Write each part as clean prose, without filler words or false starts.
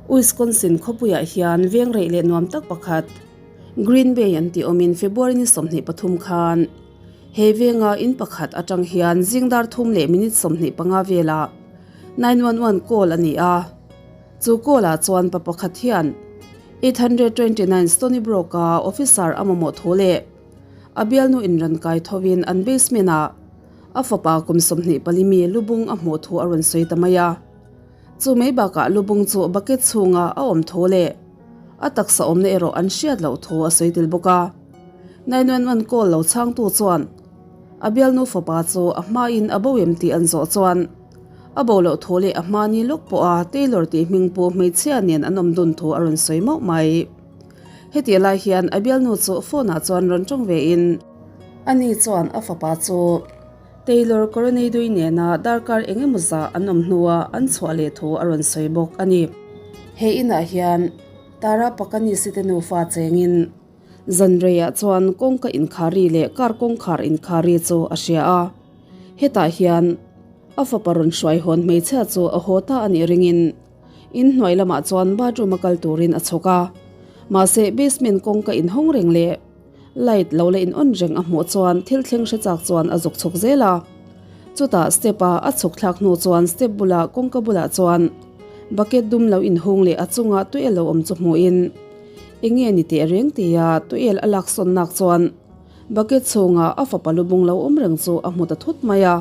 Wisconsin khawpuiah hian veng reih leh nuam tak pakhat, Green Bay an tih awmin February ni 23 khan he venga in pakhat atang hian zing dar thum leh minute 25 velah 911 call a ni a. Chu call-ah chuan pa pakhat hian 829 Stony Brook-a officer a mamawh thu leh a bialnu inran kai thovin an basement-ah a fapa kum 24 mi lubung a hmuh thu a rawn sawi ta mai a. Chu mai bakah lubung chu bucket chhunga a awm thu leh a taksa awmna erawh an hriat loh thu a sawi tel bawk a. 911 call lo chhangtu chuan a bialnu fapa chu a hmain a bo em tih an zawh chuan a bo loh thu leh a hmani lawk pawha Taylor tih hming pu hmeichhia nen an awm dun thu a rawn sawi mauh mai. Heti lai hian a bialnu chu phone ah chuan rawn tawng ve in ani chuan a fapa chu Taylor Coronadoi nena darkar eng emaw zah an awm hnua an chhuah leh thu a rawn sawi bawk a ni. He inah hian Tara Pakanisi te nufa chengin zanreiah chuan kawngka inkhari leh car kawngkhar inkhari chu a hria a. Hetah hian a fapa rawn hruai hawn hmeichhia chu a haw ta a nih ringin In hnuai lamah chuan bathroom a kal turin a chhawk a, mahse basement kawngka inhawng reng leh light lo la in on reng a hmuh chuan thil thleng hre chak chuan a zuk chhawk zel a. Chutah step a a chhuk thlak hnu chuan step bulah kawngka bulah chuan bucket dum lo inhung leh a chunga tuiel lo awm chu hmuhin enge ni teh reng tia tuiel a lak sawn nak chuan bucket chhunga a fapa lubung lo awm reng chu a hmu ta thut mai a.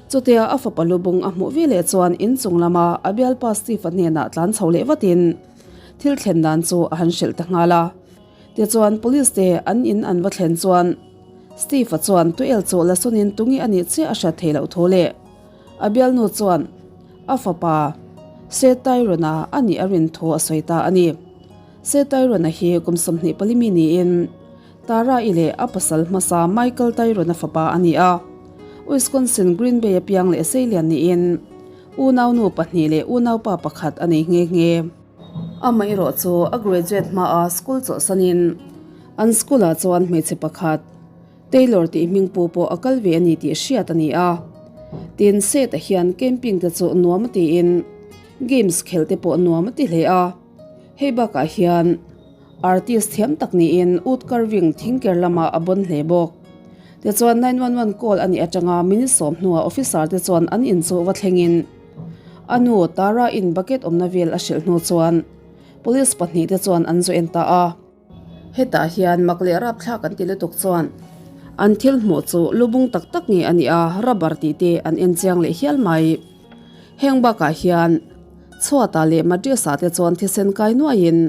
Chutia a fapa lubung a hmuh ve leh chuan inchung lama a bialpa Steve-a hnenah tlan chho leh vatin thil thlen dan chu a han hrilh ta nghal a. Tichuan police te an in an va thlen chuan Steve-a chuan tuel chu la sawnin tunge a nih chiah a hriat theih loh thu leh a bialnu chuan a fapa Seth Tyrone-a a nih a rin thu a sawi ta a ni. Seth Tyrone-a hi kum 24 mi niin Tara-i leh a pasal hmasa Michael Tyrone-a fapa a ni a. Wisconsin Green Bay a piang leh seilian niin unaunu pahnih leh unaupa pakhat a nei nghe nghe. Amaherawh chu a graduate hmaa school chawlhsanin an school-ah chuan hmeichhe pakhat Taylor tih hming pu pawh a kal ve a ni tih hriat a ni a. Tin, Seth-a hian camping te chu nuam a tiin games khelh te pawh nuam a ti hle a. Hei bakah hian Artist thiam tak niin wood carving thingker lamah a bawn hle bawk. Tichuan 911 call a nih atanga minute sawm hnuah officer te chuan an inchuh va thlengin a nu Tara in bucket awmna vel a hrilh hnu chuan police pahnih te chuan an zu en ta a. Hetah hian mak leh rapthlak an ti lutuk chuan an thil hmuh chu lubung tak tak nge a nih a, rubber tih te an en chiang leh hial mai. Heng bakah hian chhuatah leh mattress ah te chuan thisen kai nuaiin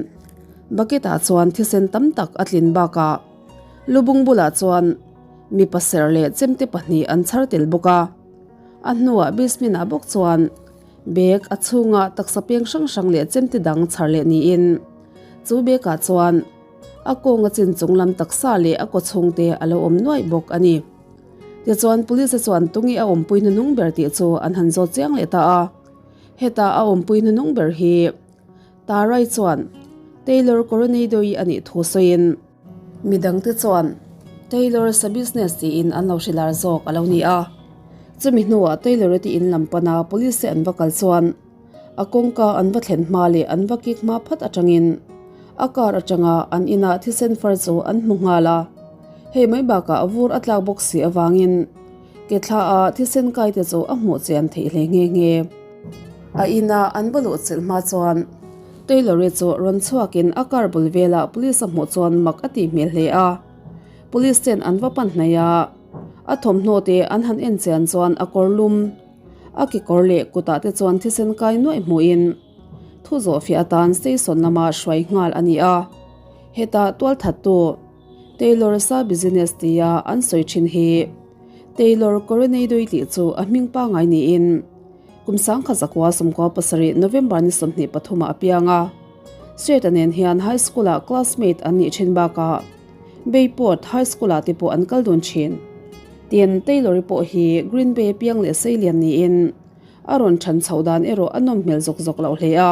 bucket ah chuan thisen tam tak a tlin bakah lubung bulah chuan mipa ser leh chemte pahnih an chhar tel bawk a. A hnuah basement ah bawk chuan bag a chhungah taksa peng hrang hrang leh chemte dang chhar leh niin chu bag ah chuan a kawnga chin chung lam taksa leh a kaw chhung te a lo awm nuaih bawk a ni. Tichuan Police chuan tunge a awmpui hnuhnung ber tih chu an han zawt chiang leh ta a. Heta a awmpui hnuhnung ber hi Tarai chuan Taylor Coronado-i a nih thu sawiin midangte chuan Taylor sa business tiin an lo hre lar zawk a lo ni a. Chumi hnuah Taylor-i te in lam pana Police te an va kal chuan a kawngka an va thlen hma leh an va kik hma phat atangin a car atanga an inah thisen far chu an hmu nghal a. Hei mai bakah vur a tlak bawk si avangin ke thla a thisen kai te chu a hmuh chian theih hle nghe nghe. A ina an va luh chilh hma chuan Taylor-i chu rawn chhuakin a car bul velah police a hmuh chuan mak a tih hmel hle a. Police ten an va pan hnaih a, a thawmhnaw te an han en chian chuan a kawr lum, a kekawr leh kutah te chuan thisen kai nuaih hmuhin thu zawhfiah atan station lama hruai nghal a ni a. Hetah tualthattu Taylor sa business tia an sawi thin hi Taylor Coronadoi tih chu a hming pangngai niin kum 1997 November ni 23 ah a piang a. Sweta nen hian high school ah classmate an nih thin bakah Bayport High School ah te pawh an kal dun thin. Tin, Taylor-i pawh hi Green Bay piang leh seilian niin a rawn than chhoh dan erawh a nawm hmel zawk zawk loh hle a.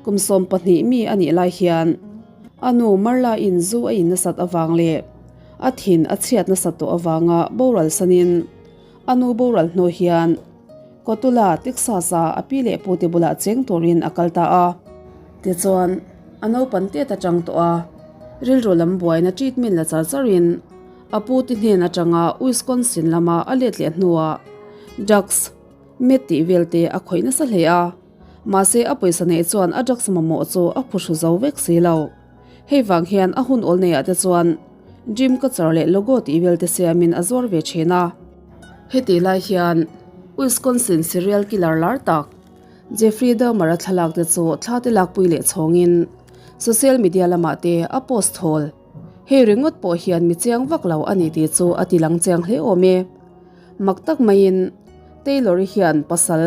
Kum 12 mi a nih lai hian a nu Marla-in zu a in nasat avang leh a thin a chhiat nasat tawh avanga boral sanin a nu boral hnu hian Kotula, Texas-a a pi leh pute bulah cheng turin a kal ta a. Tichuan, a naupan tet atang tawh a, rilru lam buaina treatment la char charin a pu te hnen atanga Wisconsin lama a let leh hnuah drugs, met tih vel te a khawih nasa hle a, mahse a pawisa neih chuan a drugs mamawh chu a phuhru zo vek si lo. Hei vang hian a hun awl neiah te chuan Dream Catcher leh logo tih vel te siamin a zuar ve thin a. Hetih lai hian Wisconsin serial killer lar tak Jeffrey Dahmer-a thlalak te chu thla te lakpui leh chhawngin social media lamah te a post thawl. Hei ringawt pawh hian mi chiang vak lo a ni tih chu a ti lang chiang hle awm e. Mak tak maiin Taylor-i hian pasal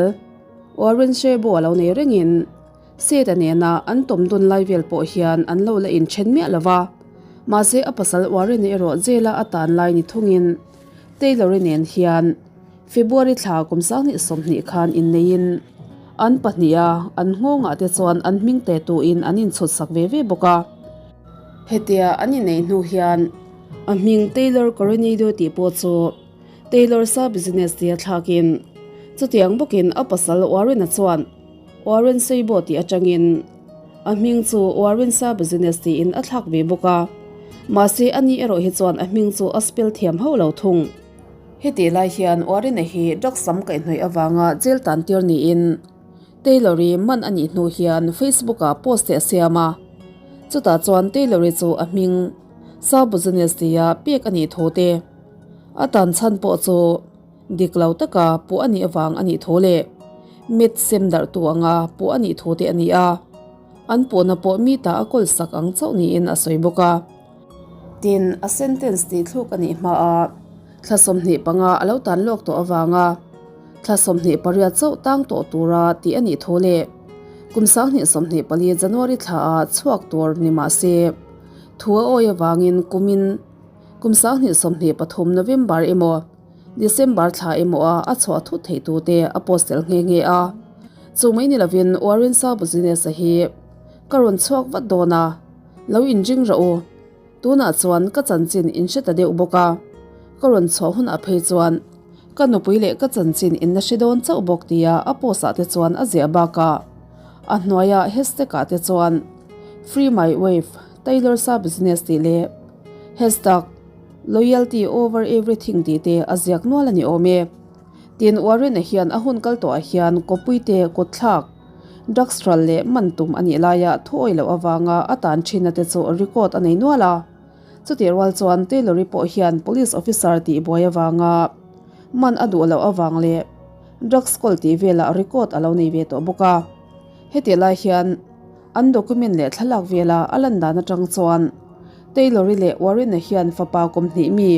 Warren Shebo a lo nei rengin Seta nena an tawm dun lai vel pawh hian an lo la inthen miah lo va, mahse a pasal Warren erawh jail-a a tan lai ni thungin Taylor-i nen hian February thla kum 2020 khan inneiin an pahniha an nghawngah te chuan an hming te tuin an inchhut sak ve ve bawk a. Hetia an inneih hnu hian a hming Taylor Coronado tih pawh chu Taylor sa business tia thlakin chutiang bawkin a pasal Warren-a chuan Warren Seibo tih atangin a hming chu Warren Sa Business tiin a thlak ve bawk a, mahse ani erawh hi chuan a hming chu a spell thiam hauh lo thung. Hetih lai hian Warren-a hi drugs lam kaihhnawih avanga jail tan tir niin Taylor-i man a nih hnu hian Facebook-ah post te a siam a, chutah chuan Taylor-i chu a hming Sa Business tia pek a nih thu te a tan chhan pawh chu Dik lo taka puh a nih avang a nih thu leh mit sem darh tu anga puh a nih thu te a ni a, an puhna pawh mi ta a kawl sak ang chauh niin a sawi bawk a. Tin, a sentence tih thluk a nih hmaa thla 25 a lo tan lawk tawh avanga thla 28 chauh tang tawh tura tih a nih thu leh kum 2024 January thla ah chhuak tur ni mah se thu a awi avangin kumin kum 2023 November emaw December thla emaw a a chhuah thut theih tu te a post tel nghe nghe a. Chu mai ni lovin Warren Sa Business-a hi ka rawn chhuak vat dawn a, lo inring rawh u. Tunah chuan ka chanchin in hre ta deuh bawk a, ka rawn chhuah hunah phei chuan ka nupui leh ka chanchin in la hre dawn chauh bawk tia a post ah te chuan a ziah bakah a hnuaia hashtag ah te chuan Free my wife Taylor Sa Business tih leh hashtag Loyalty over everything tih te a ziak nual a ni awm e. Tin, Warren-a hian a hun kal tawhah hian kawpui te kawtthlak, drugs ral leh man tum a nih laia thuawi loh avanga a tan thinna te chu record a nei nual a. Chutih rual chuan Taylor-i pawh hian police officer tih buai avanga man a duh loh avang leh drugs kawl tih velah record a lo nei ve tawh bawk a. Hetih lai hian an document leh thlalak vela a lan dan atang chuan Taylor-i leh Warren-a hian fapa kum hnih mi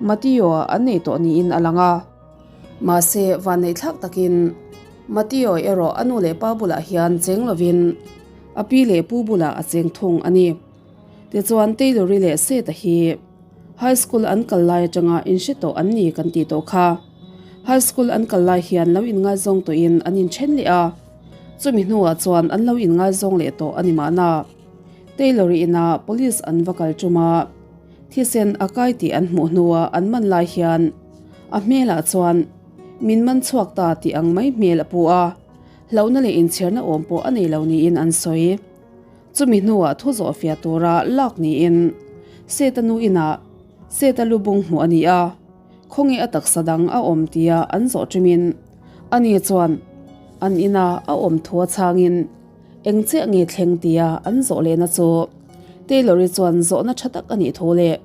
Mateo-a an nei tawh niin a lang a. Mahse, vanneihthlak takin Mateo erawh a nu leh pa bulah hian cheng lovin a pi leh pu bulah a cheng thung a ni. Tichuan, Taylor-i leh Seth-a hi high school an kal lai atanga inhre tawh an ni kan tih tawh kha. High school an kal lai hian lo inngaizawng tawhin an inthen leh a, chumi hnuah chuan an lo inngaizawng leh tawh a ni mahna. Taylor-i inah police an va kal tum a, thisen a kai tih an hmuh hnuah an man lai hian a hmelah chuan min man chhuak ta tih ang mai hmel a pu a, hlauhna leh inchhirna awm pawh a nei lo niin an sawi. Chumi hnuah thu zawh fiah tura lak niin Seta nu inah Seta lu bung hmuh a ni a, khawnge a taksa dang a awm tia an zawh ṭumin ani chuan an ina a awm thu a chhangin Eng chiah nge thleng tia an zawh lehna chu Taylor-i chuan zawhna tha tak a nih thu leh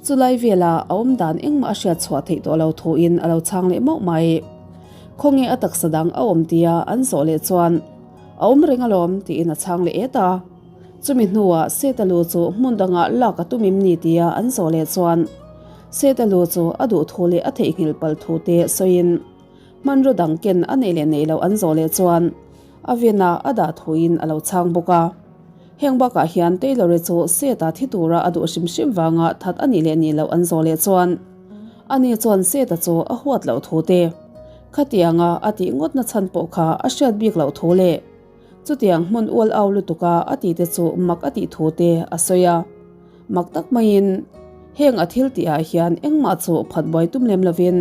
chulai vela a awm dan engmah a hriat chhuah theih tawh lo thuin a lo chhang leh mauh mai. Khawnge a taksa dang a awm tia an zawh leh chuan a awm reng alawm tiin a chhang leh et a. Chumi hnuah Seta lu chu hmun dangah lak a tum im ni tia an zawh leh chuan Seta lu chu a duh thu leh a theihnghilh palh thu te sawiin hmanraw dang ken a neih leh neih loh an zawh leh chuan A vena a dah thuin a lo chhang bawk a. Heng bakah hian Taylor-i chu Seth-a thi tura a duh hrim hrim vanga that a nih leh nih loh an zawh leh chuan ani chuan Seth-a chu a huat loh thu te, khatianga a tih ngawtna chhan pawh kha a hriat bik loh thu leh chutiang hmun ual au lutuka a tih te chu mak a tih thu te a sawi a. Mak tak maiin heng a thil tihah hian engmah chu phat buai tum lem lovin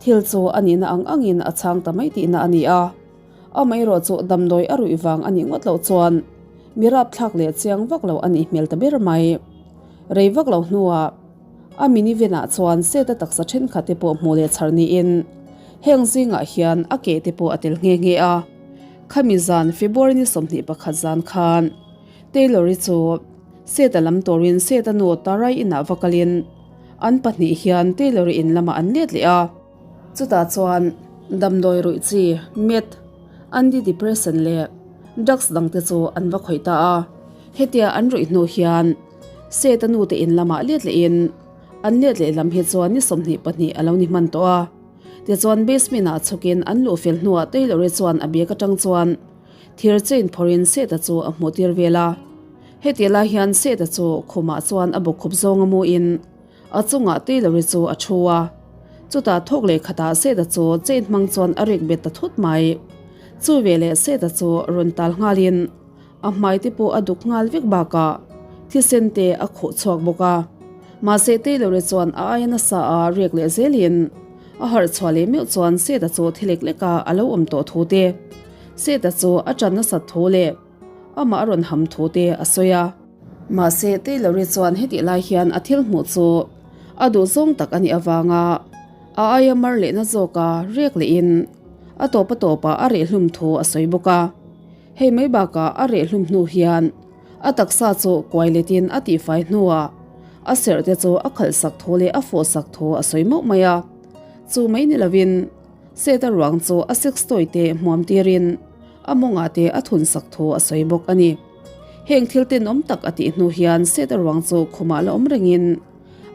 thil chu a nihna ang angin a chhang ta mai tihna a ni a. Amaherawh chu damdawi a ruih vang a nih ngawt loh chuan Mi rapthlak leh chiang vak lo a nih hmel ta ber mai. Rei vak lo hnuah a minivan ah chuan Seta taksa thenkhat te pawh hmuh leh chhar niin heng zingah hian a ke te pawh a tel nghe nghe a. Khami zan February ni 21 zan khan Taylor-i chu Seta lam turin Seta nu Tarai inah va kalin an pahnih hian Taylor-i in lamah an let leh a. Chutah chuan damdawi ruih chi, meth, antidepressant leh drugs dangte chu an va khawih ta a. Hetia an ruih hnu hian Seta nute in lamah let lehin an let leh lam hi chuan ni 22 a lo ni hman tawh a. Tichuan basement ah chhawkin an luh fel hnuah Taylor-i chuan a bag atang chuan thir chain phawrhin Seta chu a hmuh tir vel a. Heti lai hian Seta chu khumah chuan a bawkkhup zawng a muin A chungah Taylor-i chu a thu a, chutah thawk leh khatah Seta chu chain hmang chuan a rek bet ta thut mai. Chu veleh Seta chu rawn tal nghalin a hmai te pawh a duk nghal vek bakah thisen te a khuh chhuak bawk a. Mahse Taylor-i chuan a aia nasa a rek leh zelin a harh chhuah leh meuh chuan Seta chu thi lek leka a lo awm tawh thu te, Seta chu a ṭan nasat thu leh amah a rawn ham thu te a sawi a. Mahse, Taylor-i chuan hetih lai hian a thil hmuh chu a duh zawng tak a nih avanga a aia mar lehna zawka rek lehin a tawp a tawpah a reh hlum thu a sawi bawk a. Hei mai bakah a reh hlum hnu hian a taksa chu kuai letin a tihfai hnuah a serh te chu a khalh sak thu leh a fawh sak thu a sawi mauh mai a. Chu mai ni lovin Seta ruang chu a sex toy te hmuam tirin a mawngah te a thun sak thu a sawi bawk a ni. Heng thil tenawm tak a tih hnu hian Seta ruang chu khumah la awm rengin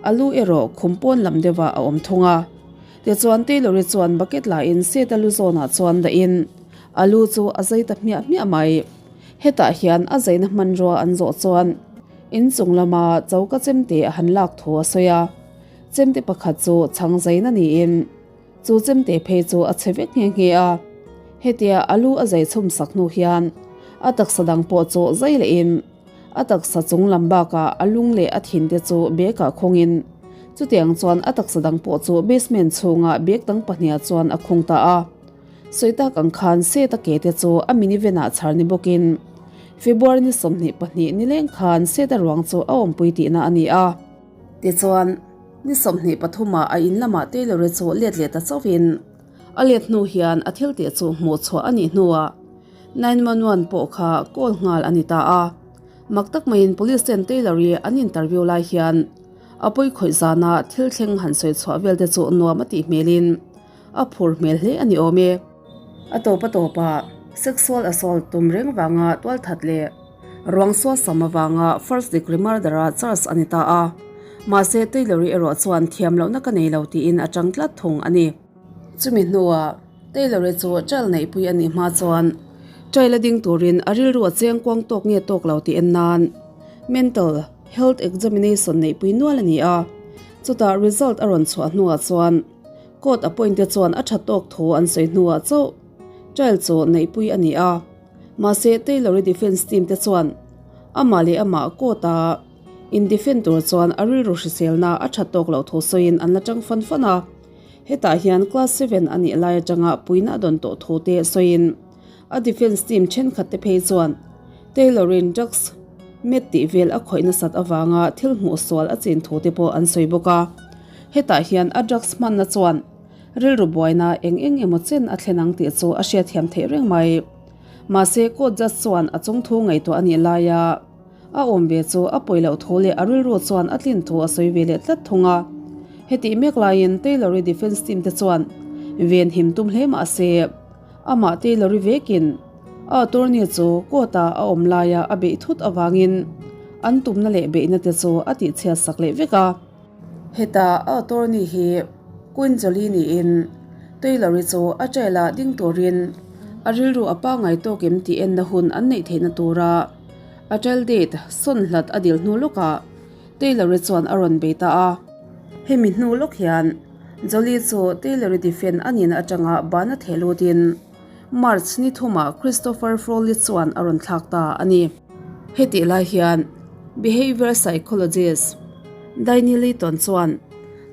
a lu erawh khum pawn lam deuhah a awm thung a. Tichuan Taylor-i chuan bucket lain Seta lu zawnah chuan dahin a lu chu a zai ta hmiah hmiah mai. Hetah hian a zaina hmanrua an zawh chuan inchung lama choka chemte a han lak thu a sawi a. Chemte pakhat chu chhang zaina niin Chu chemte phei chu a chhe vek nghe nghe a, hetia a lu a zai chhum sak hnu hian a taksa dang pawh chu zai lehin a taksa chung lam bakah a lung leh a thin te chu bag ah khawngin chutiang chuan a taksa dang pawh chu basement chhunga bag dang pahniha chuan a khung ta a. Sawi tak ang khan Seta ke te chu a minivan ah chhar ni bawkin February ni 22 nileng khan Seta ruang chu a awmpui tihna a ni a. Tichuan. Ni 23 ah a in lamah Taylor-i chu let leh ta chauhin a let hnu hian a thil tih chu hmuh chhuah a nih hnuah 911 pawh kha call nghal a ni ta a. Mak tak maiin police ten Taylor-i an interview lai hian a pawi khawih zana thil thleng han sawi chhuah vel te chu nuam a tih hmelin a phur hmel hle a ni awm e. A tawp a tawpah sexual assault tum reng vanga tualthat leh Ruang suasam avanga first degree murder-a charge a ni ta a, mahse Taylor-i erawh chuan thiam lohna ka nei lo tiin a chang tlat thung a ni. Chumi hnuah Taylor-i chu trial neihpui a nih hma chuan trial a ding turin a rilru a cheng kuang tawk nge tawk lo tih en nan mental health examination neihpui nual a ni a, chutah result a rawn chhuah hnuah chuan court appoint te chuan a tha tawk thu an sawi hnuah chauh trial chu neihpui a ni a. Mahse, Taylor-i defence team te chuan amah leh amah court-a in defend tur chuan a rilru hriselna a that tawk loh thu sawiin an la tang fan fan a. Hetah hian class seven a nih lai atanga puina a dawn tawh thu te sawiin a defence team thenkhat te phei chuan Taylor-in drugs met tih vel a khawih nasat avanga thil hmuh sual a chin thu te pawh an sawi bawk a. Hetah hian a drugs hmanna chuan Rilru buaina eng eng emaw chen a thlen ang tih chu a hriatthiam theih reng mai. Mahse, court judge chuan a chungthu ngaihtuah a nih laia a awm ve chu a pawi loh thu leh a rilru chuan a tlin thu a sawi ve leh tlat thung a. Hetih mek laiin Taylor-i defence team te chuan ven him tum hle mah se, amah Taylor-i vekin a attorney chu court-a a awm laia a beih thut avangin an tumna leh beihna te chu a tihchhiat sak leh vek a. Heta a attorney hi Queen Jolie niin Taylor-i chu a trial-ah ding turin a rilru a pangngai tawk em tih enna hun an neih theihna tura a trial date sawn hlat a dil hnu lawkah Taylor-i chuan a rawn bei ta a. Hemi hnu lawk hian Jolie chu Taylor-i defend a nihna atanga ban a theh lutin March ni thumah Christopher Frawley chuan a rawn thlak ta a ni. Hetih lai hian behaviour psychologist Daini Layton chuan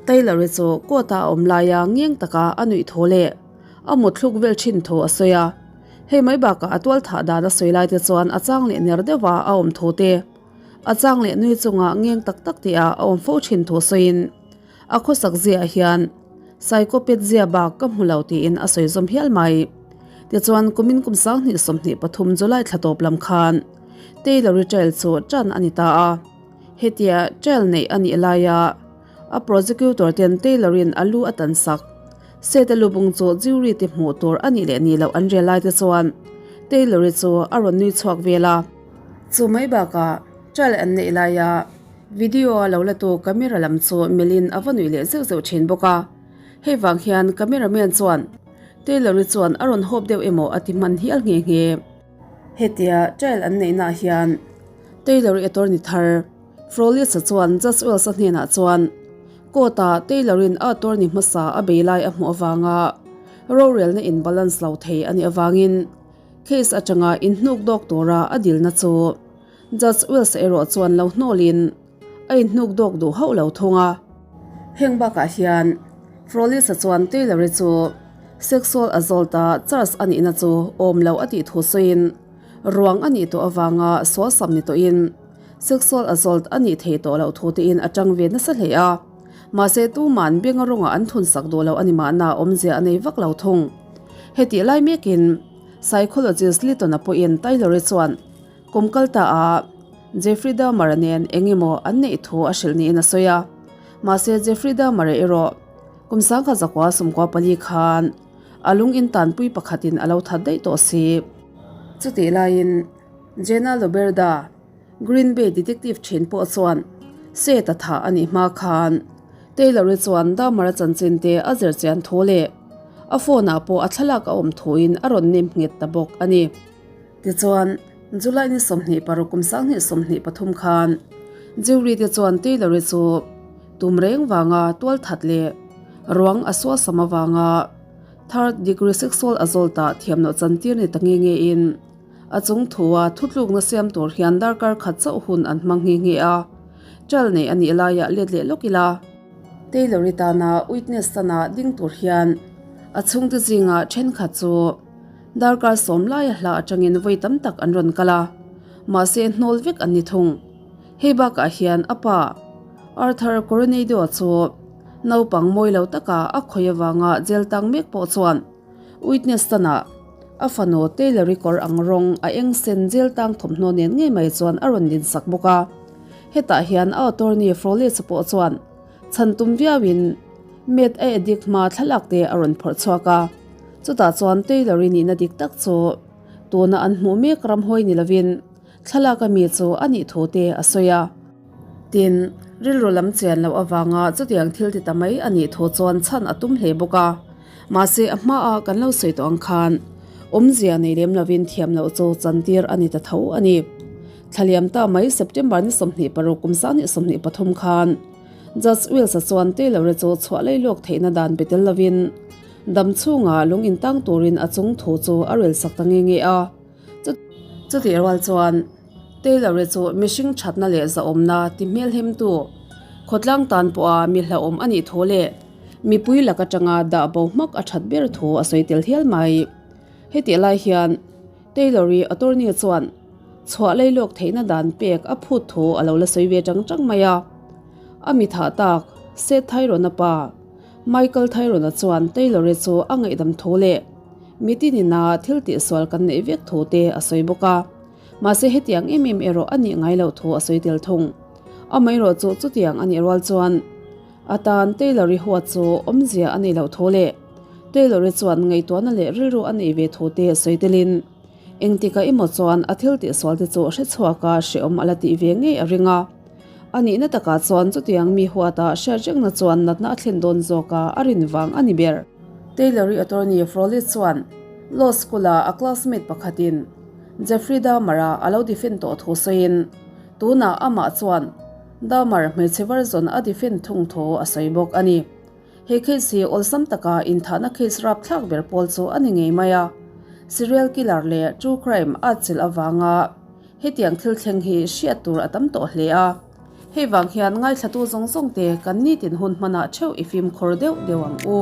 Taylor-i chu court-a a awm laia ngeng taka a nuih thu leh a mut thluk vel thin thu a sawi a. Hei mai bakah a tual thah dan a sawi lai te chuan a chang leh ner deuh a a awm thu te, a chang leh nui chunga ngeng tak tak tih ah a awm fo thin thu sawiin a khawsak ziaah hian psychopath zia bak ka hmu lo tiin a sawi zawm hial mai. Tichuan kumin kum 2023 July thla tawp lam khan Taylor-i trial chu tan a ni ta a, hetia trial neih a nih laia a prosecutor ten Taylor-in a lu a tan sak. Seta lubung chu jury te hmuh tur a nih leh nih loh an rel lai te chuan Taylor-i chu a rawn nui chhuak vel a. Chu mai bakah trial an neih laia video a lo la tu camera lam chu melhin a va nuih leh zeuh zeuh thin bawk a. Hei vang hian cameraman chuan Taylor-i chuan a rawn hawp deuh emaw a ti hman hial nghe nghe. Hetia trial an neihnaah hian Taylor-i attorney thar Frolis-a chuan Judge Wells-a hnenah chuan Court-ah Taylor-in a attorney hmasa a bei lai a hmuh avanga rorelna in balance lo thei a nih avangin case atanga inhnuk dawk tura a dilna chu Judge Wells-a erawh chuan lo hnawlin a inhnuk dawk duh hauh lo thung a. Heng bakah hian Frolis-a chuan Taylor-i chu sexual assault-a charge a nihna chu awm lo a tih thu sawiin ruang a nih tawh avanga sualsam ni tawhin Sexual assault a nih thei tawh loh thu tein a tang ve nasa hle a, mahse tuman benga rawngah an thun sak duh lo a ni mahna awmzia a nei vak lo thung. Hetih lai mekin psychologist Litton-a pawhin Taylor-i chuan kum kal ta a Jeffrey Dahmer-a nen eng emaw an neih thu a hrilh niin a sawi a, mahse Jeffrey Dahmer-a erawh kum 1994 khan a lung intanpui pakhatin a lo that daih tawh si. Chutih laiin Jenna Luberda, Green Bay detective thin pawh chuan Seth a thah a nih hma khan Taylor-i chuan Dahmer-a chanchin te a zir chian thu leh a phone-ah pawh a thlalak a awm thuin a rawn nem nghet ta bawk a ni. Tichuan, July ni 26 kum 2023 khan jury te chuan Taylor-i chu tum reng vanga tualthat leh ruang a suasam avanga third degree sexual assault-ah thiamloh chantir ni ta nghe nghe in A chung thua thutlukna siam tur hian darkar khat chauh hun an hmang nghe nghe a, trial nei a nih laiah let leh lawk ila. Taylor-i tana witness tana ding tur hian a chhungte zingah thenkhat chu darkar sawm laia hla atangin vawi tam tak an rawn kal a, mahse hnawl vek an ni thung. Hei bakah hian a pa Arthur Coronado chu naupang mawi lo taka a khawih avanga jail tang mek pawh chuan Witness tana a fanu Taylor-i kawr ang rawng a eng sen jail tang thawmhnaw nen ngei mai chuan a rawn din sak bawk a. Hetah hian a attorney Frolich pawh chuan chhan tum viauin met a addict hma thlalak te a rawn phawrh chhuak a. Chutah chuan Taylor-i nihna dik tak chu tuna an hmuh mek ramhawi ni lovin thlalak a mi chu a nih thu te a sawi a. Tin, rilru lam chian loh avanga chutiang thil ti ta mai a nih thu chuan chhan a tum hle bawk a. Mahse, a hmaah kan lo sawi tawh ang khan awmzia nei lem lovin thiam loh chu chantir a ni ta tho a ni. Thlaliam ta mai September ni 26 kum 2023 khan Judge Wills-a chuan Taylor-a chu chhuah lei lawk theihna dan pe tel lovin dam chhunga lung intang turin a chung thu chu a relsak ta nge nge a. Chutih rual chuan Taylor-i chu mihring thatna leh zahawmna ti hmelhemtu khawtlang tan pawha mi hlauhawm a nih thu leh mipui lak atanga dah bo hmak a that ber thu a sawi tel hial mai. Hetih lai hian Taylor-i attorney chuan chhuah leilawk theihna dan pek a phut thu a lo la sawi ve tang tang mai a. A mi thah tak Seth Thyron-a pa Michael Thyron-a chuan Taylor-i chu a ngaihdam thu leh mitinina thil tihsual kan neih vek thu te a sawi bawk a. Mahse hetiang em em erawh a nih ngai loh thu a sawi tel thung. Amaherawh chu chutiang a nih rual chuan a tan Taylor-i huat chu awmzia a neih loh thu leh Taylor-i chuan ngaihtuahna leh rilru a neih ve thu te sawi telin engtikah emaw chuan a thil tihsual te chu hrechhuaka hrehawm a la tih ve ngei a ring a. A nihna takah chuan chutiang mi huata hriat rengna chuan natna a thlen dawn zawka a rin vang a ni ber. Taylor-i attorney Frawley chuan law school-a a classmate pakhatin Jeffrey Dahmer-a a lo defend tawh thu sawiin, tunah amah chuan Dahmer hmeichhe version a defend thung thu a sawi bawk a ni. He case hi awlsam taka inthahna case rapthlak ber pawl chu a ni ngei mai a, serial killer leh true crime a atchilh avanga hetiang thil thleng hi hriat tur a tam tawh hle a. Hei vang hian ngaithlatu zawng zawng te kan nitin hun hmanah theuh i fimkhur deuh deuh ang u.